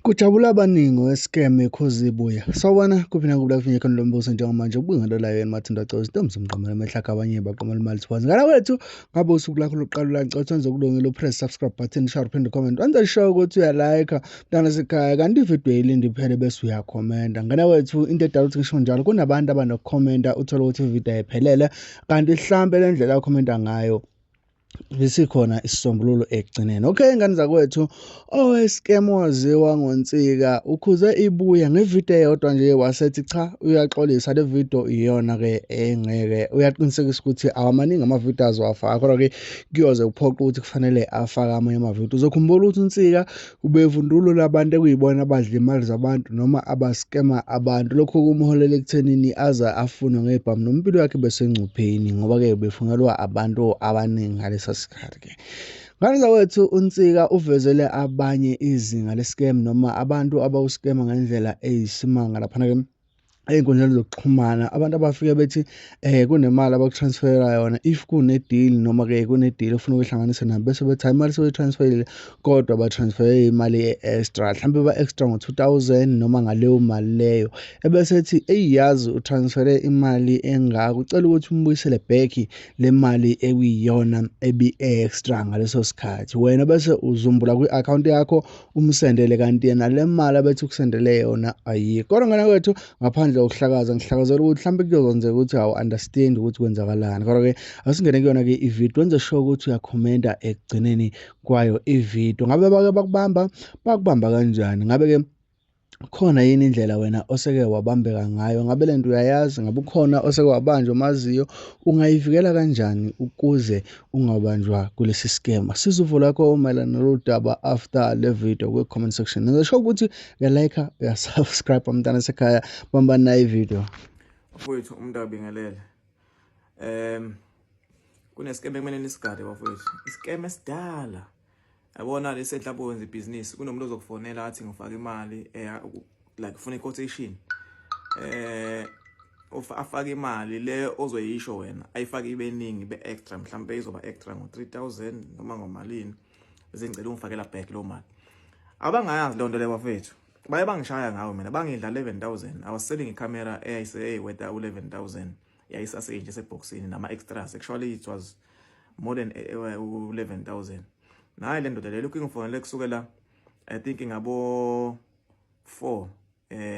Kujabula abaningi weScam eKhozibuya. Sawubona kuphi nakuphi la kufinye khona lo mbuso njengamanje ubingelelayo yena Mathinda Cozi Ntombi Somqamela Mehlaka abanye baqomela imali thiwazi. Ngala wethu ngabe usuku lakho lokuqala ulancotha wenze kulungile upress subscribe button share phinde comment. Wenze sure ukuthi uyalike mntana sekhaya kanti ivideo ilinde iphele bese uyakhomenta. Ngane wethu into edala ukuthi ngisho njalo kunabantu abanokukhomenta uthole ukuthi ivideo ayiphelele kanti hlampe le ndlela akhomenta ngayo besikhona isisombululo ekugcineni. Okay ngane zakwethu, owescam waziwa ngoNsika ukhuze ibuya ngevidiyo eyodwa nje wasethi cha uyaxolisa le video iyona ke engeke uyaqinisekisa ukuthi awamaningi amavidiyo azowafaka kodwa ke kuyoze kuphoqe ukuthi kufanele afake amanye amavidiyo. Uzokhumbula ukuthi uNsika Ubevundulula abantu ekuyibona abadla imali zabantu noma abaskema abantu. Lokhu kumholele ekuthenini aze afunwe ngebhamu noma impilo yakhe besengcupheni ngoba-ke ubefunelwa abantu abaningi ngalesa sikhathi-ke. Ngane zakwethu uNsika uvezele abanye izinga le-scam noma abantu abawuskema ngendlela eyisimanga laphana-ke ey'nkundleni zokuxhumana abantu abafike bethi kunemali abakutransferela yona if kune-deal noma-ke kune-deal ofuna ukuyihlanganisa nabo bese bethi hhayi imali sebeyitransferile kodwa batransfere imali e-extra mhlawumbe ba-extra ngo-2000 noma ngaleyo mali leyo ebese ethi eyi yazi utransfere imali engaka ucela ukuthi umbuyisele back le mali ekuyiyona ebi-extra ngaleso sikhathi wena bese uzumbula kwi-akhawunti yakho umsendele kanti yena le mali abethi ukusendele yona ayikho. Kodwa ngane kwethu ngaphandle kokuhlakaza ngihlakazela ukuthi mhlawumbe kuyozenzeka ukuthi awu-understand ukuthi kwenzakalani. Kodwa-ke asingene kuyona-ke ividiyo wenze sure ukuthi uyakhomenta ekugcineni kwayo ividiyo. Ngabe bake bakubamba? Bakubamba kanjani? Ngabe-ke khona yini indlela wena oseke wabambeka ngayo? Ngabe le nto uyayazi? Ngabe ukhona oseke wabanjwa omaziyo? Ungayivikela kanjani ukuze ungabanjwa kulesi scam? Siza uvo lakho mayelana nalolu daba after le video kwi-comment section. Ngisho ukuthi uyalike, uyasubscribe mntana sekhaya, bamba nayo ivideo. Bafowethu umuntu abingelele. Kunescam ekumele nisigade bafowethu. Iscam esidala. Yabona lesi enhlapho wenza ibhizinisi kunomuntu ozokufonela athi ngifaka imali like ufuna i-quotation. Afake imali le ozoyisho wena ayifake ibe eningi ibe extra mhlawumbe izoba extra ngo-3000 noma ngomalini bese ngicela ungifakela back lo mali. Abangayazi leyo nto leyo bafethu. Baye bangishaya ngawo mina bangidla 11000. I was selling icamera eyayise worth u-11000 yayisaseyinje esebhokisini nama extras. Actually it was more than 11000. Nayi le ndoda le lokhu ingifonele kusukela I think ngabo 4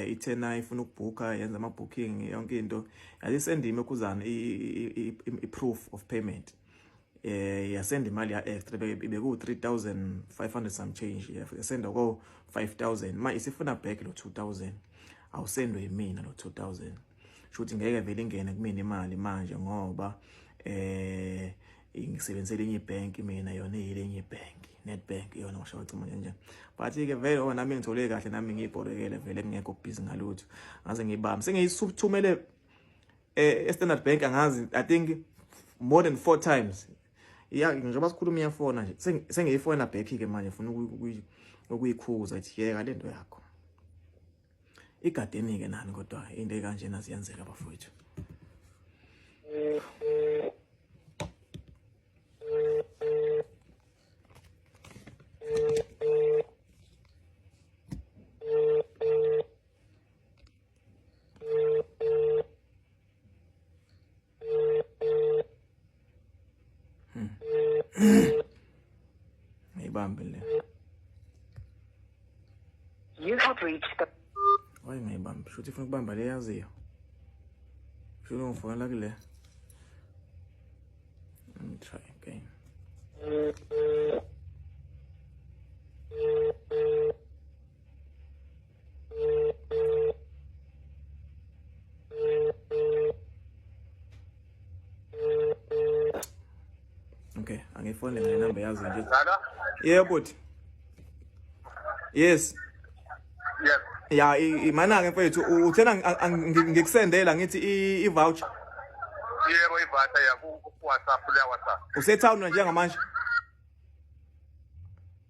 ithena ifuna ukubhuka yenza ama booking yonke into yayisenda imekhuzana i proof of payment yasenda imali ya extra beku 3500 some change yasenda ko 5000 ma isifuna back lo 2000 awusendwe yimina lo 2000 shuthi ngeke vele ingene kumina imali manje ngoba ngisebenzisela enye ibank mina yona eyile enye ibank Nedbank yona ngisho wacima nje nje but ke vele oh nami ngithole kahle nami ngiyibhorekele vele kungekho busy ngalutho ngaze ngiyibambe sengiyisuthumele e-Standard Bank angazi I think more than 4 times ya njengoba sikhuluma iyafona nje sengiyifona back ke manje ngifuna ukuyikhuza ithi yeka lento yakho igadeni ke nani kodwa into ekanjena ziyenzeka bafowethu. Ngiyibambe le. You have reached the Why ngiyibambe? Shuthi ifuna ukubamba le yaziyo. Shuthi ngifonela kule. Let me try again. Okay, angifone ngale number yazi nje. Hello? Yebo bhuti. Yes. Yes. Ya imana ke mfethu uthena ngikusendela ngithi i voucher. Yebo i-voucher ya ku WhatsApp le WhatsApp. Usetown njengamanje.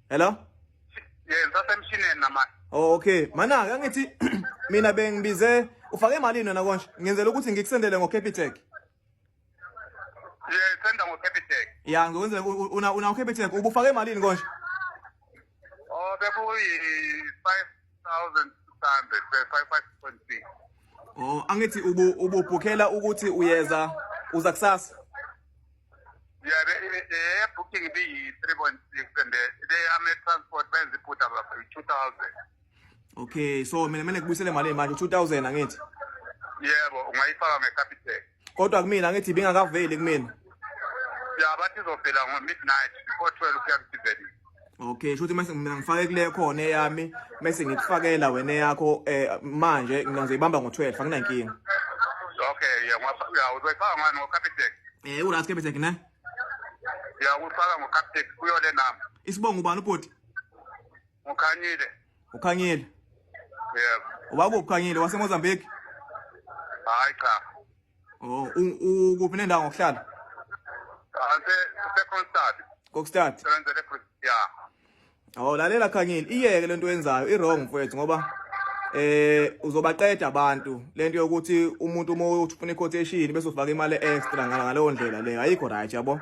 Hello? Yes, ngisasemshineni namanje. Oh okay. Mana ke ngithi mina bengibize ufake imali wena konje. Ngenzela ukuthi ngikusendele ngo Capitec. Yes, senda ngo Capitec. Ya ngizokwenzela una una Capitec ubufake imalini konje? Oh bekuyi 600 5.6. Oh, angithi ububhukhela ukuthi uyeza uza kusasa. Yeah, the booking ibiyi 3.6 and the ame transport benza iphutha lapha 2000. Okay, so mina kumele ngikubuyisele imali manje 2000 angithi. Yebo, ungayifaka ngeCapitec. Kodwa kumina angithi ibingakaveli kumina. Ya, bathi izovela ngo midnight before 12 kuya kusivelile. Okay, shuthi mase mina ngifake kule khona eyami mase ngikufakela wena eyakho manje mina ngizoyibamba ngo12 akunankinga. Okay, yeah, ya uzoyifaka ngani ngoCapitec? Uright Capitec ne? Ya, ufaka ngoCapitec kuyo le namba. Isibongo ubani ubhuti? Ukhanyile. Ukhanyile. Yebo. Ubakuphi Khanyile waseMozambique? Hayi cha. Oh, ukuphi nendawo ngokuhlala? Ase Kokstad. Kokstad. Sebenzele ya. Oh, lalela Khanyile, iyeke lento oyenzayo, i-wrong mfowethu ngoba uzobaqeda abantu lento yokuthi umuntu uma uthi ufuna i-quotation bese ufaka imali extra ngaleyo ndlela leyo ayikho right yabo.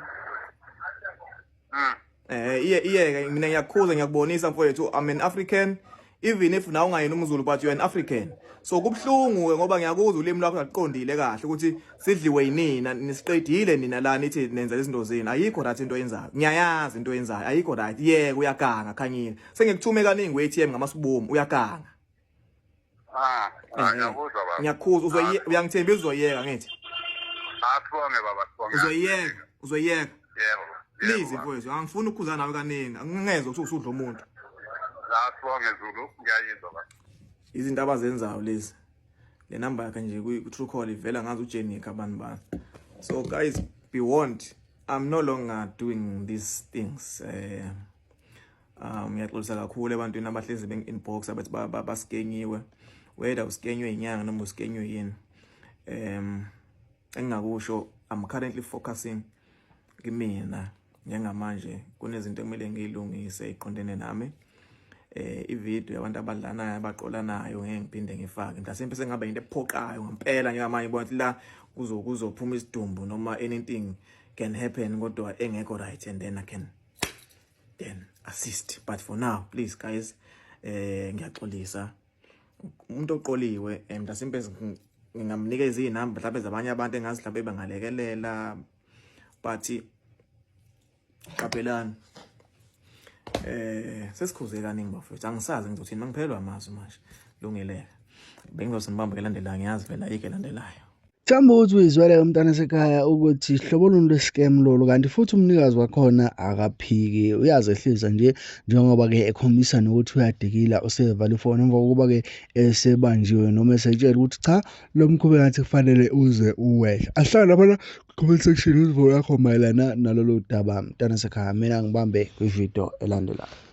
Iyeke mina ngiyakukhuza ngiyakubonisa mfowethu, I'm an African even if nawe ungayena umZulu but you are an African. So kubhlungu ke ngoba ngiyakuzwa ulimi lwakho akuqondile kahle ukuthi sidliwe yinina nisiqedile nina la nithi nenza izinto zenu. Ayikho right into oyenzayo. Ngiyayazi into oyenzayo. Ayikho right. Yeke uyaganga Khanyile. Sengikuthume kaningi ku-ATM ngamasibomu uyaganga. Ah, ngiyakuzwa baba. Ngiyakukhuza uyangithembisa uzoyeka ngithi. Asibonge baba, sibonge. Uzoyeka, uzoyeka. Yebo. Please mfowethu, angifuni ukukhuzana nawe kaningi. Angingezwa ukuthi usudla umuntu. Asibonge Zulu, ngiyayizwa baba. Izinto abazenzayo lezi. Le number yakhe nje ku True Call ivela ngazi uJenica abantu bani. So guys, be warned. I'm no longer doing these things. Ngiyaxolisa kakhulu ebantwini abahlezi beng-inbox abathi baskenyiwe. Whether uskenywe inyanga noma uskenywe yini. Engingakusho, I'm currently focusing kimina njengamanje kunezinto ekumele ngiyilungise iqondene nami. I-video yabantu abadlanayo abaqolanayo ngeke ngiphinde ngifake mhlasimpe sengaba into ephoqayo ngempela njengamanje ngibona ukuthi la kuzophuma isidumbu noma anything can happen kodwa engekho right and then I can then assist, but for now please guys ngiyaxolisa umuntu oqoliwe mhlasimpe ngingamnikeza izinamba mhlawumbe zabanye abantu engazi mhlawumbe bangalekelela but qaphelani sesikhuze kaningi bafethu angisazi ngizothini mangiphelelwa amazwi manje lungileke bengizothi ngibambe elandelayo ngiyazi vele ayikho elandelayo. Mhlawumbe uthi uyizwele umntana sekhaya ukuthi hlobo luni lwe-scam lolu, kanti futhi umnikazi wakhona akaphiki, uyazehlisa nje njengoba-ke ekhombisa nokuthi uyadikila usevala ifoni emva kokuba-ke esebanjiwe noma esetshela ukuthi cha lo mkhuba engathi kufanele uze uwehle. Ahlale laphana comment section uvo yakho mayelana nalolu daba mntana sekhaya. Mina ngibambe kwividiyo elandelayo.